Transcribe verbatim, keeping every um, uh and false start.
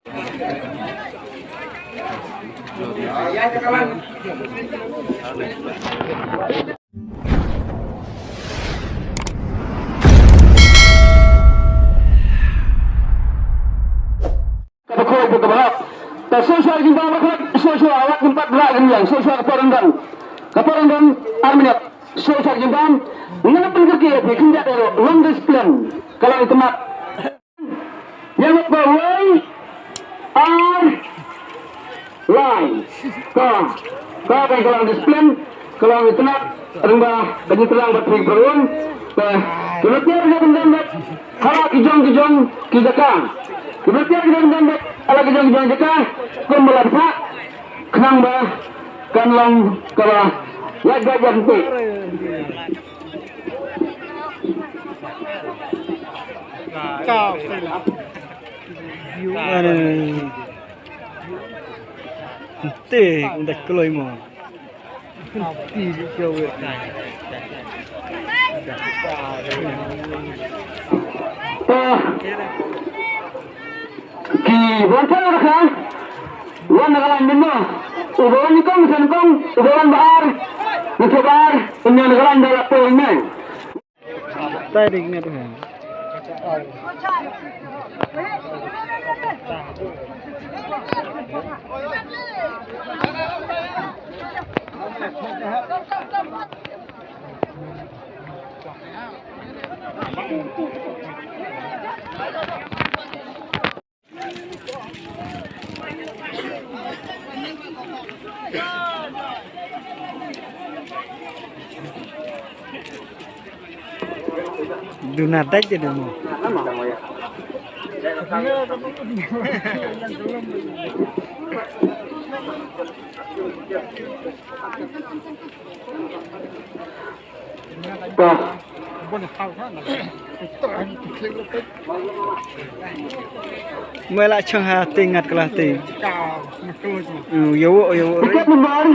Kaba khoi kaba hap. Ta sosha jingba ba khoi sosha awak kumpat ra gin yang sosha ka parandang. Ka parandang arminyat sosha jingba. Ngana pun kerki ya pun kerja dulu long discipline. Kalau itu mat. Yang ba wai ar lai ka ka ka ka long discipline ka long itynnad. Rimba ka jingtyrang ba trik berun. Ka ka lutiar ka bendam ba hala ki jong ki jong ki jaka. Ka lutiar ka bendam ba hala ki jong ki jong jaka. Kum ba la pha khnang ba kan long kaba ya ga jan ti. Te unda kloi mo. Ki ban pha ka wan na ka lain mynno. Uba wan nyngkong san kong, uba wan ba ar, nyngkong ba ar, ynne na ka lain da la poi ynne. Tai dik ngat ha. Duna dai je demo. Bah. Mela chang ha te ngat kala te. Yo yo. Tiket nomor.